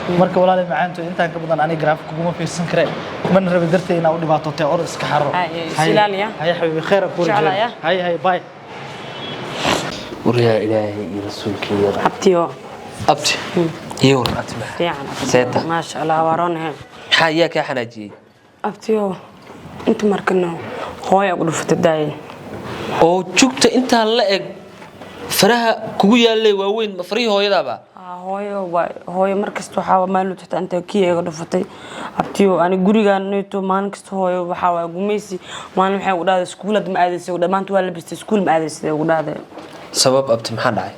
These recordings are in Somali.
Marka walaalay macaanto, intaan ka badan aniga garaafka kuguma fiirsan karee, mana rabi dartay inaa u dhibaatootay. Or iska xaro. Haye, is ilaaliya. Haye xabiibi, khayr ku Jeclaya. Haye haye, bye. Waryaa, Ilaahay iyo rasuulkeeda. Abtiyo. Abti iyo war, abti maxaa? Fiican. Seeta. Maasha Allah, waa roonhe. Maxaa yaa kaa xanaajiyey? Abtiyo, inta markano hooya ugu dhufata daaye. Oo jugta intaa la eg faraha kugu yaallay waaweyn, ma farihii hooyadaaba? Hooyo waa hooyo, markasta waxaa maalin xitaa inta kii iga dhufatay. Abtiyo, ani gurigaan neeto maalin kasta hooyo waxaa waa gumaysi. Maalin waxay ugu dhahday iskuulad ma aadaysa ugu dhahday, maanta waa labistay, iskuul ma aadaysa ugu dhahday. Sabab, abti, maxaa dhacay?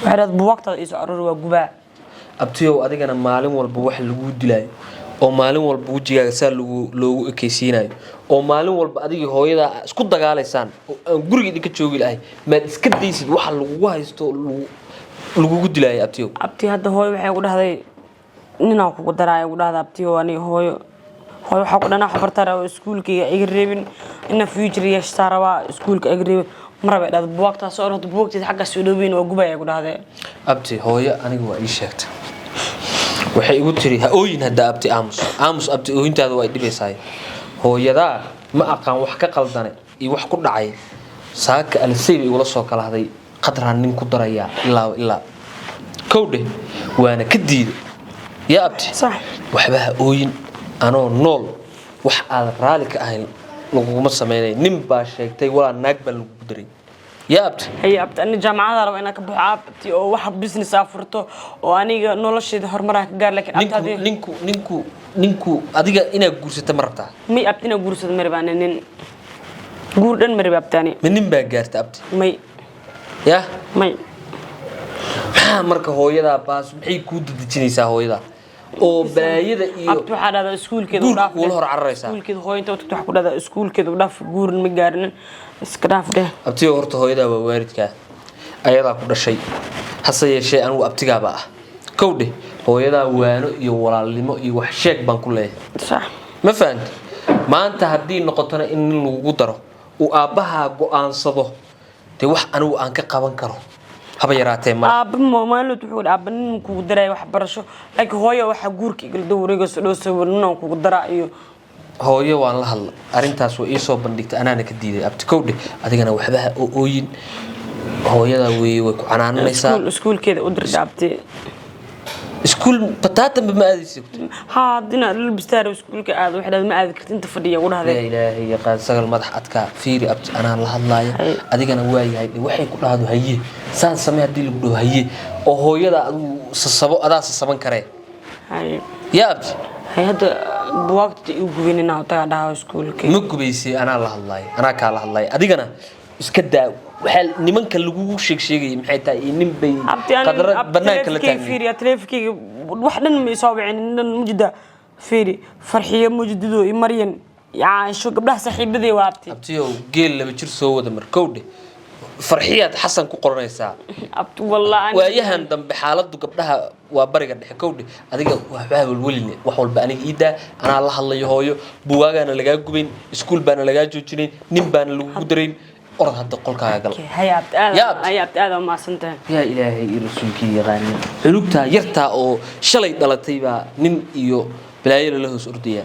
Waxay dhahday buugaagtaada iisoo aroori, waa gubaa. Abtiyow, adigana maalin walba wax laguu dilaayo oo maalin walba wejigaaga saa lagu loogu ekeysiinayo oo maalin walba adigii hooyadaa isku dagaalaysaan oo aan guriga idinka joogi lahay, maad iska daysid waxa lagugu haysto lagugu dilaayo, abtiyow? Abti, hadda hooyo waxay ugu dhahday ninaa kugu daraaya ugu dhahday. Abtiyo, ani hooyo hooyo waxaa ku dhanaa wax bartaa rabaa, iskuulkayga iga reebin, ina future yeeshtaa rabaa, iskuulka iga reebin ma raba dhahday. Buugaagtaas oo dhahday buugaagteeda xaggaas soo dhoobeyn waa gubaya ugu dhahday. Abti, hooyo aniga waa ii sheegtay. Waxay igu tiri ha ooyin hadda, abti, aamus, aamus abti, ooyintaada waa i dhibaysaay. Hooyadaa ma aqaan wax ka qaldane iyo wax ku dhacay. Saaka alisay bay igula soo kalahday, Qadraan nin ku darayaa ilaa ilaa kowdhe, waana ka diiday yaa abti. Sax. Waxba ha ooyin, anoo nool wax aadan raali ka ahayn laguguma sameynay. Nin baa sheegtay, walaa naag baa lagugu daray yaa abti. Haye abti, ani jaamacada raba inaan ka baxo abti, oo wax business aa furto oo aniga noloshayda horumaraa ka gaar, laakiin abti Ninku haddii ninku adiga inaad guursata ma rabtaa? May abti, inaa guursado ma rabaan, nin guur dhan ma rabi abti ani. Ma nin baa gaarta, abti? May. Yah? May. Maxaa marka hooyadaa baas maxay kuu dedejinaysaa hooyadaa oo balaayada iyo Abti, waxaa dhahdaa iskuulkeeda u guurka dhaaf. kuula hor cararaysaa? Iskuulkeeda hooyo inta tagto waxaa ku dhahdaa iskuulkeeda u dhaaf, guurin ma gaarinin, iska dhaaf dheh. Abtiga, horta hooyadaa waa waalidkaa, ayadaa ku dhashay, hase yeeshee anigu abtigaabaa ah kowdhe. Hooyadaa waano iyo walaalnimo iyo wax sheeg baan ku leeyahay. Sax. Ma fahanti? Maanta haddii noqotona in nin lagugu daro uu aabbahaa go-aansado, dee wax anigu aan ka qaban karo haba yaraatee male. Aabba maalin wuxuu yidhi aabba nin kugu daraya waxbarasho, laakiin hooyo waxaa guurka igala daba wareegayso dhow sawir nin kugu daraa iyo Hooyo waan la hadla, arrintaas way iisoo bandhigtay, anaana ka diiday, abti kowdhe. Adigana waxba ha oo ooyin, hooyadaa weeye, way ku canaananaysaa. Iskuulkeeda u dirta abti. Iskuul bataatanba ma aadaysa? Haa, haddina lalbistaar iskuulka aad waxay dhahday ma aadi karti, inta fadhiya ugu Laa dhahday. Ilaahay yaqaan, sagal madax adkaa. Fiiri abti, anaa la hadlaaya. Haye. Adigana waa yahay dhe, waxay ku dhahdo haye, saan samee haddii lagu dhaho haye, oo hooyada adigu sasabo, adaa sasaban karee. Haye. Yaa abti. Haye, hadda buwaagta igu gubin inaa tagaa dhaha iskuulka. Ma gubaysay, anaa la hadlaaya, anaa kaa la hadlaaya. Adigana iska daa waxaa nimanka lagugu sheeg sheegayay maxay tahay iyo nin bay Abti qadra ani banaanka la taleefankeyga taagnayd. Fiiriya taleefankeyga, wax dhan ma isoo wicin dhan mujida. Fiiri, Farxiyo Mujidido iyo Maryan iyo Caaisho, gabdhaha saaxiibaday waa abti. Abtiyow, geel laba jir soo wada mar kowdhe, Farxiyaad Xasan ku qoranaysaa. Abti wallahi Waayahan dambe xaaladdu gabdhaha waa bariga dhexe kowdhe. Adiga waxba hawalweline, wax walba aniga ii daa, anaa la hadlayo hooyo. Buwaagaana lagaa gubayn, iskuul baana lagaa joojinayn, nin baana lagugu darayn. Orod hadda qolkaaga gal. Haye abti, aad Yaa abti. Haye abti, aad u mahadsantahay. Yaa Ilaahay iyo rasuulkii yaqaanin, cunugtaa yartaa oo shalay dhalatay baa nin iyo balaayo lala hoos ordayaa.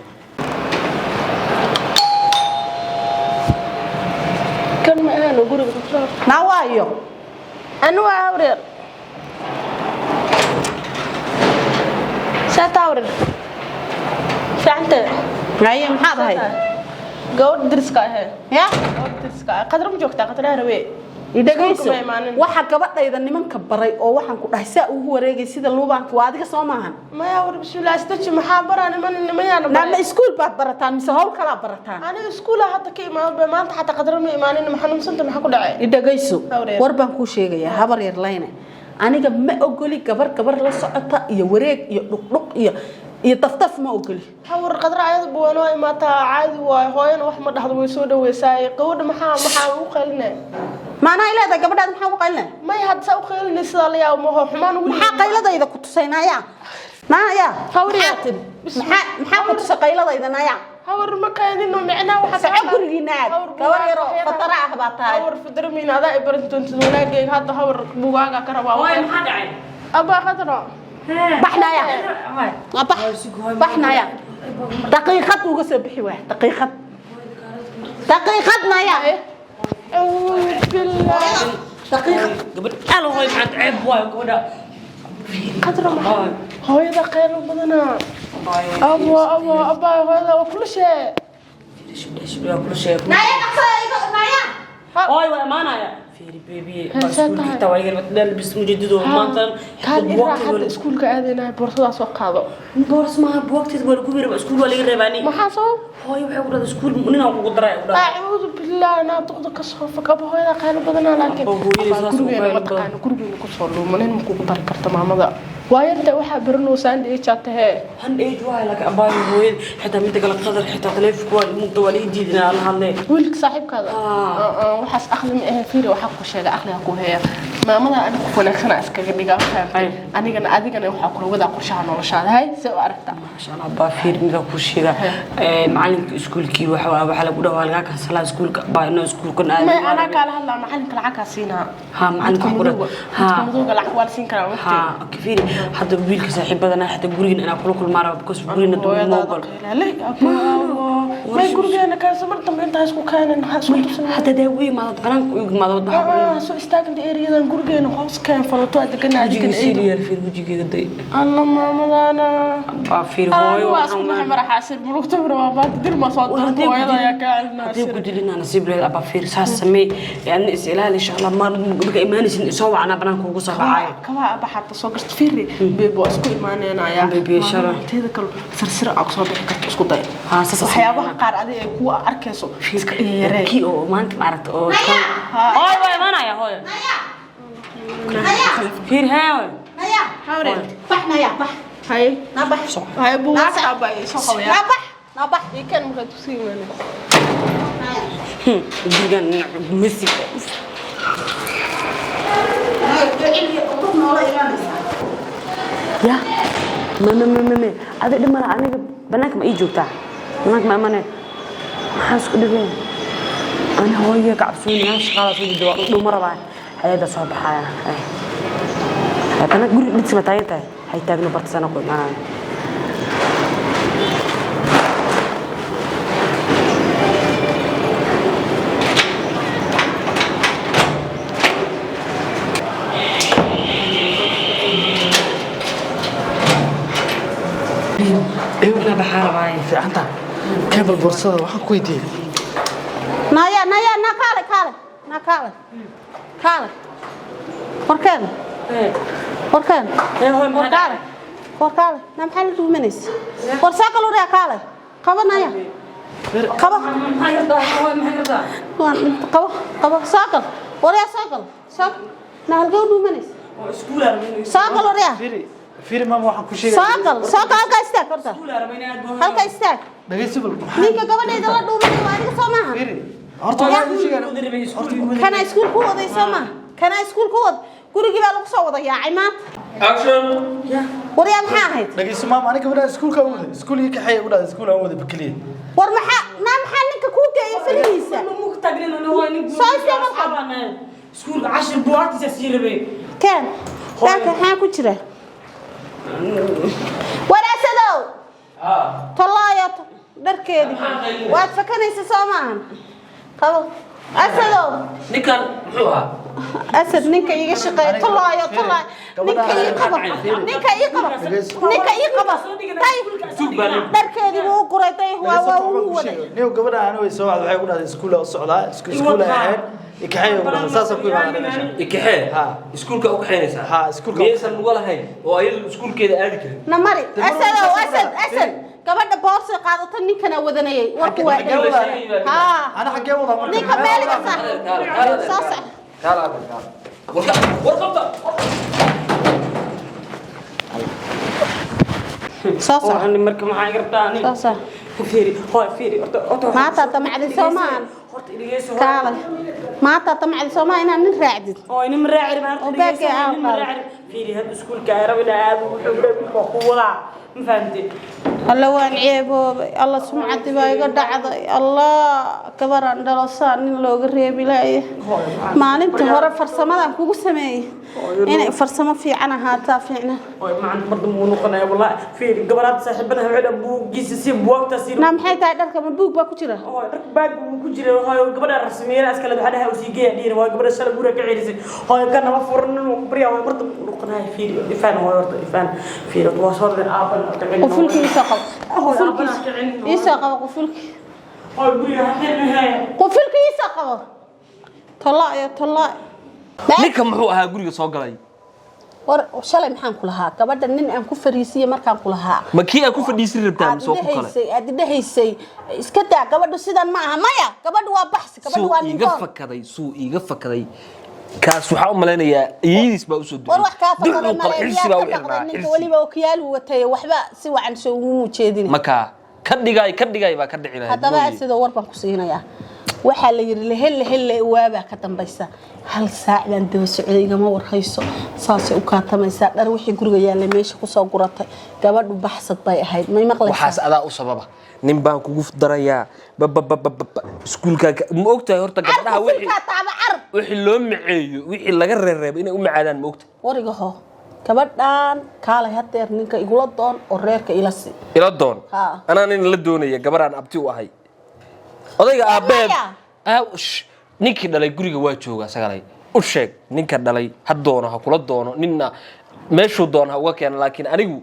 Kan ma ahaano guriga Qadra. Naa waayo? Anu waa hawreer. Saata hawreer. Fiicante. Haye, maxaad ahayd? Gabadh deriska ahee. Ya? Gabadh deriska ah. Qadra ma joogtaa? Qadra rawe. Idhagayso. Iskuulka ma imaanin. Waxa gabadhayda nimanka baray oo waxaan ku dhahay saa ugu wareegay sida luubaanka waa adiga, soo maahan? Maya war, bismillah, istaji, maxaa baraa niman nimanyaana Naa ma baray. iskuul baad barataan mise hawl kalaa barataan? Aniga iskuula hadda ka imaado ba, maanta xataa Qadra ma imaanin, ma xanuunsanta, maxaa ku dhacay? Idhagayso. Habar yar. War baan kuu sheegayaa, habar yar layne, aniga ma ogoli gabar gabar la socota iyo wareeg iyo dhuqdhuq iyo daftaf, ma ogoli. Hawar, Qadra ayada buwan waa imaataa, caadi waayo, hooyana wax ma dhahdo, way soo dhaweysaa. Gabadha maxaa ugu qaylinay? Maanaa ileedahay gabadhaad maxaa ugu qaylinay? Maya, hadda saa u qaylinay sidaa la yaabo maho xumaan ugu. Maxaa qayladayda ku tusay naya? Naya. Habar yar. Maxaa tiri? Maxaa ku tusay qayladayda naya? Hawar, ma qaylino, micnaha waxa Soco gurigiina aad. Hawar, Gabar yaroo buugaag fatara ah baa tahay. Hawar, fadramiin adaa i barin doontid wanaagayga hadda. Hawar, buugaaga ka rabaa. Hooyo, maxaa dhacay? Abaa Qadra. Baxnaya, bax, baxnaya. Daqiiqad uga soo bixi waay, daqiiqad, daqiiqad, naya. Billah. Daqiiqad. Gabadh alo, hooyo, maxaad ceeb waayo gabadha. Qadra, maxaa hooyada khayr badanaa? Abo, abo, abaa, hooyada waa kula shee. Waa kula sheeg. Naya, dhaqso, naya. Hooyo, waa imaanaya. Fiiri baby. Heesee tahay? Xitaa waa iga dhalbis ujeedadu maanta. Kaal ilaa hadda iskuulka aadaynahay, boorsadaas soo qaado. Boors maaha, buugteed waa lagu reebaa, iskuul waa laga reebaani. Maxaa sabab? Hooyo waxay ku dhahday iskuul ninaan kugu daray ku dhahday. Acuudu billah, naa duqda ka soo fog. Aba, hooyada khayr badanaa, laakiin Aba, hooyadii abaa, saas u gurigeena khayr ma taqaano, gurigeena kusoo luumanin ma kugu dari karto maamada. Waayarta waxaa baranaysaa andh tahee. Han age waay, laakiin abaayo, hooyada xitaa midda kale qadar xitaa taleefonka waa mugda, waa laga diiday inaan la hadle. Wiilka saaxiibkaada? Ah. Waxaas aqli ma ahe. Fiiri, waxaa ku sheega aqliga ku heeya maamada. Aniga ku wanaagsana iskaga dhigaa, fahamtay? Ay. Anigana adigana waxaa kula wadaa qorshaha noloshaada. Hay, see u aragtaa? Maasha Allah. Baa fiir, mida ku sheega, macalinka iskuulkii waxa lagu dhahaa waa lagaa kansalaa iskuulka, baa inoo iskuulkan aadi. May, anaa kaala hadlaa, macalinka lacag kaa siinaa. Ha, macalinka Midka wax ku madowga. Ha. Midka madowga lacag waa la siin karaa waqti. Ha, okay, fiiri, hadda wiilka saaxiibadana xataa gurigan inaa kula kulmaa raba, because gurigana duu Hooyadaada moogol. qiilaaley, may gurigeena kaasa mar dambe intaa isku keenin, ha isku tusin. Hadda dee u imaado, banaanka u imaado, waxa Soo istaaganta eriyadan gurigeena hoos keen falato aad degan adigan. wejigiisa yaal, fiir wejigeeda day. Alla, maamadana. Baa fiir, hooyo. Waa isku naxay maraxaasir mulugta hore, waa maanta dirma soo darto, hooyada ayaa kaa celinaa. Haddii ku dilina nasiib leed. Abaa fiir, saas samee ee adna is ilaali, insha Allah. Maar marka imaanaysin isoo wacnaa, banaanka ugu soo baxaaya. Kabaa aba xataa soo gashta. Fiiri babe, waa isku imaaneenaya. Babe, shala. Teeda kale sirsir aa kusoo bixi karta, isku day. Ha, saas waxyaabaha qaar adiga ay kuwa arkayso iska yaree. Kii oo maanta maaragta oo hooyo waa imaanaya, hooyo. Naya. Fiir hee, hooyo. Naya, bax, naya, bax. Hay. Na bax. Hay, buu waxa baa soo qabaya. Na bax, na bax. Ii keen markaad kusii imaanayso. Naya. Gurigan masi. Naya, jecel iyo noola imaanaysaa. Ya ma ma ma ma ma adi dhimala, aniga banaanka ma ii joogtaa? Banaanka ma imane, maxaa isku dhigeen? Ani hooyo ka cabsoonaya, shaqada soo jeeda, waa dhuma rabaa, hay'adda soo baxaya. Hay, banaanka guriga dhidsi ma taagan tahay? Hay, taagno barta sana ku imaanaya. Inaa baxaa rabaaye. Fiicanta kabal boorsada waxaan ku weydiiyey. Naya, naya, na kaale, kaale, na kaale, kaale, warkeen, warkeen. Ee, hooyo, maxaa War kaale, war kaale. Na maxaa la dhuumanaysa? War soo kal, waryaa, kaale, qaba, naya, qaba. Maxaa gartaa, hooyo? Maxaa gartaa? Waan qabo, qabo, soo gal, waryaa, soo gal, soo na. Halkee u dhuumanaysa? Oo iskuul aa rabay. Soo gal, waryaa. Fiiri, fiiri maama, waxaan ku sheegay. Soo gal, soo gal, halkaa istaag horta. Iskuul aa rabay inaad hooyo. Halkaa istaag. Dhageyso bal, maxaa Ninka gabadhayda la dhuumanay waa adiga, soo maaha? Fiiri horta, waxaan ku sheegay. Kana iskuul ku waday, soo maaha? Kana iskuul ku wad, gurigii baa lagu soo wada yaacay maanta. Action. Waryaa, maxaa ahayd? Dhageyso maama, aniga gabadha iskuulka aan waday, iskuul ii kaxeeya u dhahday, iskuul aan waday bakaliya. War maxaa naa, maxaa ninka kuu geeyay filihiisa? Soo istaag halkan. Iskuulka cashir buugaagtiisa sii rabay. Keen baanka, maxaa ku jira? Waraasadow, tolaayo dharkeedii waad fakanaysa, soo maahan? Qabo, Asadow. Ninkan muxuu ahaa? Asad, ninka iiga shaqeeya. Tolaayo, tolaayo, ninka ii qaba, ninka ii qaba, ninka ii qaba tay. Dharkeedii buu u guray day, waa uu waday. Niyow, gabadha ani way soo wacday, waxay ku dhahday iskuul aan u socdaa, iskuul aan ahayn, i kaxeeya u dhahday, saasaan ku imaaday meesha. Ikaxee? Ha. Iskuulka u kaxaynaysaa? Ha, iskuulka. Miyaysan nuga lahayn oo ayadu iskuulkeeda aadi karin? Na mari, Asadow. Asad, Asad, gabadha boorsa qaadata, ninkana wadanayay, warku waa Xaggee wadaa? Haa. Ana xaggee wadaa marka? Ninka meeliga sax soo sax. Kaala, kaala. Warka, warqabta. Soo sax. Waxaan marka maxaa gartaa ani? Soo sax. Fiiri hooy, fiiri horta, horta. Maanta damacdi soo maahan? Horta dhegeyso. Kaalay, maanta damacdi soo maaha inaad nin raacdid? Oo inin ma raaci rabin. Oo baagay aan Nin ma qaado. raaci rabin. Fiiri, had iskuulka ay rabo inaa aado, wuxuu dhahay wiilka waa ku wadaa, ma fahamtay? Alla waan ceeboobay, alla sumcadii baa iga dhacday. Allah, gabaraan dhalosaa nin looga reebi laaya. Maalinta hore farsamadan kugu sameeyey inay farsamo fiican ahaataa fiicna. Hooyo macaan, mar dambe wuu noqonaya wallahi. Fiiri, gabadhaad saaxiibadaha waxay dhahan buuggiisa si buugta si. Naa, maxay tahay dharka? Ma buug baa ku jira? Hooyo, dharka baag buu ku jiray. Hooyo, gabadha rasmiyeena iskale waxaa dhahay usii geeya dhiiri. Hooyo, gabadha shalay guriga ka celisay. Hooyo, kana ma furan inuu ku baryaa. Hooyo, mar dambe wuu noqonaya. Fiiri, ifaan hooyo, horta ifaan. Fiiri, waa soo dhigay aaban. Qufulkii isoo qabo, qufulkii isoo qabo, qufulkii. Hooyo, guriga ha xirmi haya. Qufulkii isoo qabo. Tolla iyo tolla. Ninka muxuu ahaa guriga soo galay? War shalay maxaan ku lahaa? Gabadha nin aan ku fariisiye markaan ku lahaa. Ma kii aad ku fadhiisin rabtaa Aad mise waa ku kale? idhahaysay, aad idhahaysay iska daa gabadhu, sidan ma aha. Maya, gabadhu waa baxsi, gabadhu Suu waa iiga ninkoon. fakaday, suu iiga fakaday kaas. Waxaa u malaynayaa iyadiis baa usoo War wax kaa ducuu fakaday qaba male. xirsi Miyaad baa u ka xirnaa dhaqday ninka? Xirsi. Weliba okiyaalu watay, waxba si wacan soo ugu mujeedin. Makaa ka dhigay, ka dhigay baa ka dhici lahayd. Haddaba mooye. Sidoo war baan ku siinayaa. Waxaa la yidhi lehel lehel waabaa ka dambaysa. Hal saac baan daba socday, igama warhayso. Saasay u kaatamaysaa, dhar wixii guriga yaallay meesha kusoo guratay. Gabadhu baxsad bay ahayd, may Waxaas maqlaysaa? adaa u sababa. Nin baan kugu darayaa bababababa iskuulkaa ma ogtahay horta gabdhaha wixii Qufulkaa taaba car. Wixii loo maceeyo, wixii laga reereebo inay u macaadaan, ma ogtahay? Warigaho, gabadhaan kaalay hadeer ninka igula doon oo reerka ila si. Ila doon? Haa. Anaa nin la doonaya gabaraan abti u ahay, odayga aabbeed. Maya. Ninkii dhalay guriga waa joogaa. Sagalay, u sheeg ninka dhalay ha doono, ha kula doono ninna, meeshuu doono ha uga keeno, laakiin anigu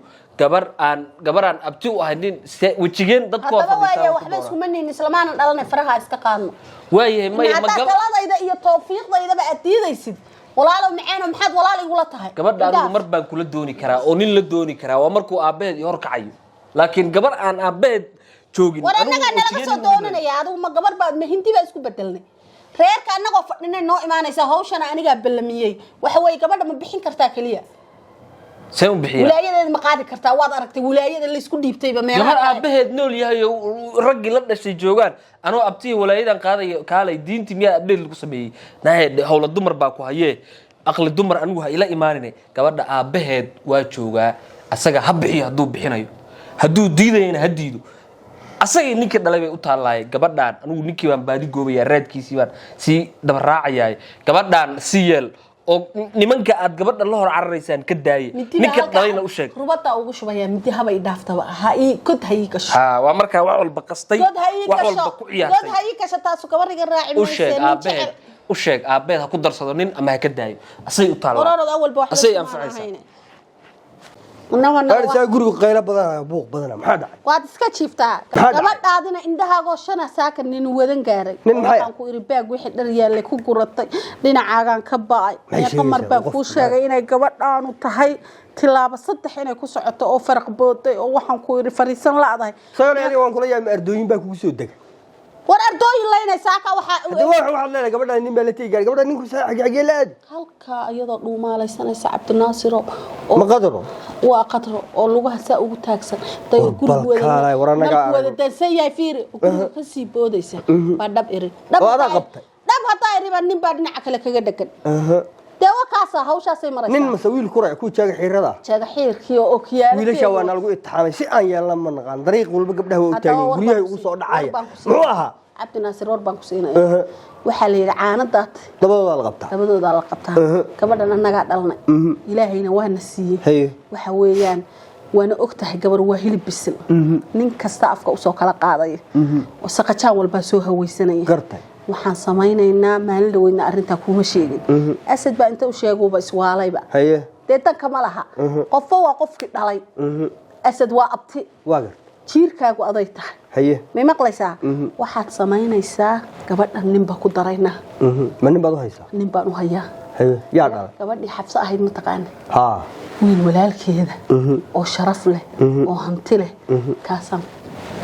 gabaraan abti u ahay nin wejigeen dadku waa Haddaba fadhiistaa waaya waan ku waxba doonaa. Iskuma niin, islamaanan dhalanay, faraha iska qaadno. Waayahay, maya ma Haddaa taladayda iyo tawfiiqdaydaba aad diidaysid, walaalow macaano, maxaad walaal igula tahay? Gabadha anigu Idaaf. mar baan kula dooni karaa oo nin la dooni karaa waa markuu aabbaheed i hor kacayo, laakiin gabar aan aabbaheed joogin War anigu annagaa nalaga wejigeen soo ugu dhiibay. doonanaya. Adigu ma gabar baa, ma hindi baa isku bedelnay? Reerka annagoo fadhinay noo imaanaysaa. Hawshana anigaa ballamiyey. Waxa weeye, gabadha ma bixin kartaa keliya? See u bixiyaa? Wilaayadeeda ma qaadi kartaa? Waad aragtay wilaayada laysku dhiibtayba meelaha Gabar kale. aabbaheed nool yahay oo raggii la dhashay joogaan, anoo abtihii walaayadan qaadaya, kaalay diintii miyaa update lagu sameeyey? Nahe, howla dumar baa ku hayee, aqli dumar anigu ha ila imaanine. Gabadha aabbaheed waa joogaa, asaga ha bixiyo hadduu bixinayo, hadduu diidayana ha diido. Asagii ninkii dhalay bay u taallaay. Gabadhaan anigu ninkii baan baadi goobayaa, raadkiisii baan sii daba raacayaay. Gabadhaan si yeel oo nimanka aad gabadha la hor cararaysaan ka daaye. Midi baa Ninka halkaa dhalayna u sheeg. Rubadaa ugu shubayaa midi, haba i dhaaftaba, ha ii god, ha ii gasho. Ha, waa markaa wax walba qastay, God ha ii wax gasho. walba ku God ciyaartay. ha ii gasho, taasu gabar iga raaci U sheeg mayse, nin aabbaheed jecel. U sheeg aabbaheed ha ku darsado nin ama ha ka daayo, asay u taallaa. Ororod awalba waxba Asay isuma anfacaysaa. ahayne. Innagoo Saa guriga qaylo badanaya, buuq badana, maxaa dhacay? Waad iska jiiftaa. Maxaa dhacay? Gabadhaadina indhahaagoo shana saaka nin wadan gaaray. Nin maxay? Waxaan ku iri baag wixii dhar yaallay ku guratay, dhinacaagaan ka ba'ay. Maxay Meeqa mar sheegaysaa? baan Qof kuu sheegay inay gabadhaanu tahay tilaabo saddex inay ku socoto oo faraq booday oo waxaan ku iri fariisan la'dahay. Sagale, adiga waan kula yaabay, ardooyin baa kugu soo dega. War ardooyin laynay saaka waxaa Hadda waxaad leedahay gabadhaan nin baa la tegi gaari, gabadhaan ninku xagee la aadi? Halkaa iyadoo dhuumaalaysanaysa, Cabdinaasiro, oo Ma qadaro? Waa qadro oo lugaha saa ugu taagsan day. War gurigu bal kaalay, war annagaa nalku wada arag. dansan yahay, fiiri, guriga kasii boodaysa baa dhab iri dhab. Oo adaa Haddaa- qabtay? Dhab haddaa iri baa nin baa dhinaca kale kaga dhegan. Dee wakaasa hawshaasay Nin maraysaa. Mase wiil kuray ku jaaga xiirada? Jeega xiirkii oo okiyaalo. Wiilasha waa nalagu itixaamay, si aan yeelna ma naqaan. Dariiq walba gabdhaha waa u Haddaba taagan, war guryahay baan ugu ku soo siin- dhacaya. war baan ku siin- Muxuu ahaa? Cabdinaasir, war baan ku siinaya. Waxaa la yidhi caanadaat Dabadoodaa la qabtaa. Dabadoodaa la qabtaa. Gabadhan annagaa dhalnay, ilaahayna waana siiyey. Haye. Waxa weeyaan, waana og tahay gabar waa hilib bisil, nin kasta afka usoo kala qaadaya oo saqajaan walbaa soo hawaysanaya. Gartay. Waxaan samaynaynaa, maalin dhaweydna arrintaa kuuma sheegin, Asad baa inta u sheeguuba iswaalayba. Haye. Dee danka ma laha, qofba waa qofkii dhalay. Asad waa abti. Waa gartay. Jiirkaagu aday tahay. Haye. May maqlaysaa? Waxaad samaynaysaa, gabadhan ninba ku daraynaa. Ma nin baad u haysaa? Nin baan u hayaa. Haye, yaa dhalay? Gabadhii Xabso ahayd, mataqaana? Haa. Wiil walaalkeeda oo sharaf leh oo hanti leh, kaasaan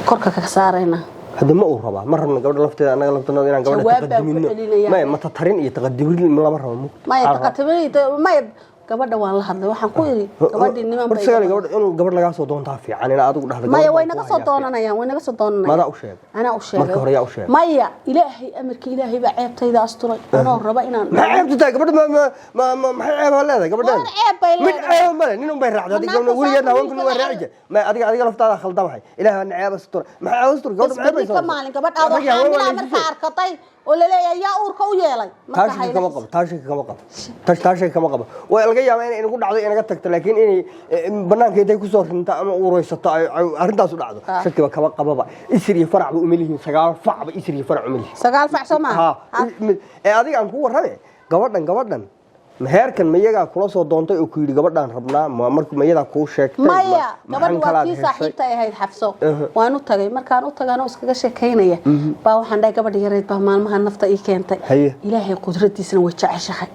korka kaga saaraynaa. Hadda ma uu rabaa? Ma rabno gabadha lafteeda, annaga laftanada inaan gabadha Jawaab baan ku taqadumino. celinayaa. Maya, ma tatarin iyo taqadimin lama rabo. Maya, taqatiminayda maya. Gabadha waan la hadlay, waxaan ku iri gabadhii niman Horta bay sagaal gabadh inuu gabadh lagaa soo doontaa fiican in adigu dhahdo. Maya, gabadh way baan naga ku soo hayaa. doonanayaan, way naga soo doonanayaan. Madaa u sheegay? Anaa u sheegay. Marka hore yaa u sheegay? Maya, Ilaahay amarka, Ilaahay baa ceebtayda asturay anoo raba inaan Maxay ceebtu tahay gabadha? Maxay ceeb leedahay gabadhan? War, ceeb bay Mid leedahay. ceeb male, nin un bay raacday. Adiga Ma naagta weligeedna saaka haweenku waa wiilka raaci jir. Ma adiga laftaada khaldamahay? Ilaahay baa ceeb astura. Maxay ceeb astura gabadha? Maxay Bas, berri ka baysaa? maalin gabadh aadoo xaamilaa markaa arkatay oo laleeyahay yaa uurka u yeelay marka Taashika hayla kama qabo, taashika kama qabo, taashika kama qabo. Way laga yaabaa inay inagu dhacdo, inaga tagto, laakiin inay banaanka intay kusoo rinto ama uuraysato ay arrintaas u dhacdo, shakiba kama qababa. Isir iyo faracba uma lihiin, sagaal facba isir iyo farac uma lihiin. Sagaal fac soo maaha? Ha, ee adiga aan ku warrame, gabadhan maheerkan ma iyagaa kula soo doontay oo ku yidhi gabadhaan rabnaa? Ma marku ma iyadaa kuu sheegtay? Maya, maxan gabadhi waa kalaad tii heshay? saaxiibta ay ahayd Xafso. Waan u tagay. Markaan u tagay anoo iskaga sheekaynaya baa waxaan dhahay gabadha yareyd baa maalmaha nafta ii keentay. Ilaahay qudradiisana way jeceshahay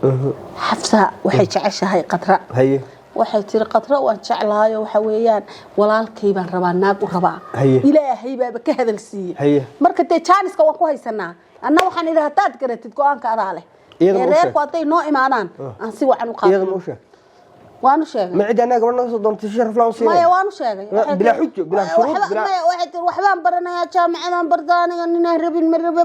Xafsa, waxay jeceshahay Qadra. Waxay tiri, "Qadra waan jeclaayo, waxa weeyaan walaalkay baan rabaa, naag u rabaa." Ilaahay baaba ka hadal siiyey. Marka dee jaaniska waan ku haysanaa. Anna waxaan idhi haddaad garatid go-aanka adaa leh. Iyada ma Ee u reerku sheegtay? hadday noo imaadaan aan si wacan u Iyada ma qaadano. u sheegtay? Waan u sheegay. Ma cidda annaga gabadh naga soo doontay si sharaf laan u siinaya? Maya, waan u sheegay. Waxay Bilaa tiri- xujo, bilaa shuruud, Maya, waxay tiri waxbaan baranayaa, jaamacadaan bardaanayo, ninaan rabin ma rabe,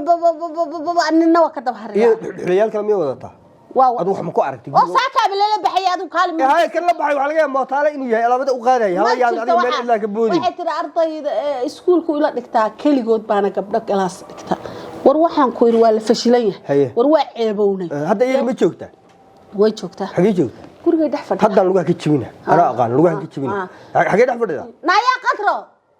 nina waa ka daba Iyo hariyaa. dhuxulayaal kale miyay wadataa? Waa Adigu wax ma ku aragtay? Oo saakaaba lala baxay, adigu kaali Ee, haya, kan la baxay waxaa laga yaabaa mootaale inuu yahay, alaabada u qaadaya ma hala yaabin jirto. adiga meel cidlaa ka boodin. Waxay tiri ardayda ee iskuulku ila dhigtaa keligood baana gabdho galaas dhigta. War waxaan ku yidhi waa la fashilan yahay. War waa ceebownay. Hadda iyada ma joogtaa? Way joogtaa. Xagee joogtaa? Gurigay dhex fadhidaa. Haddaan lugaha ka jebina, anaa aqaan lugaha ka jebina. Xagee dhex fadhidaa? Nayaa Qadro.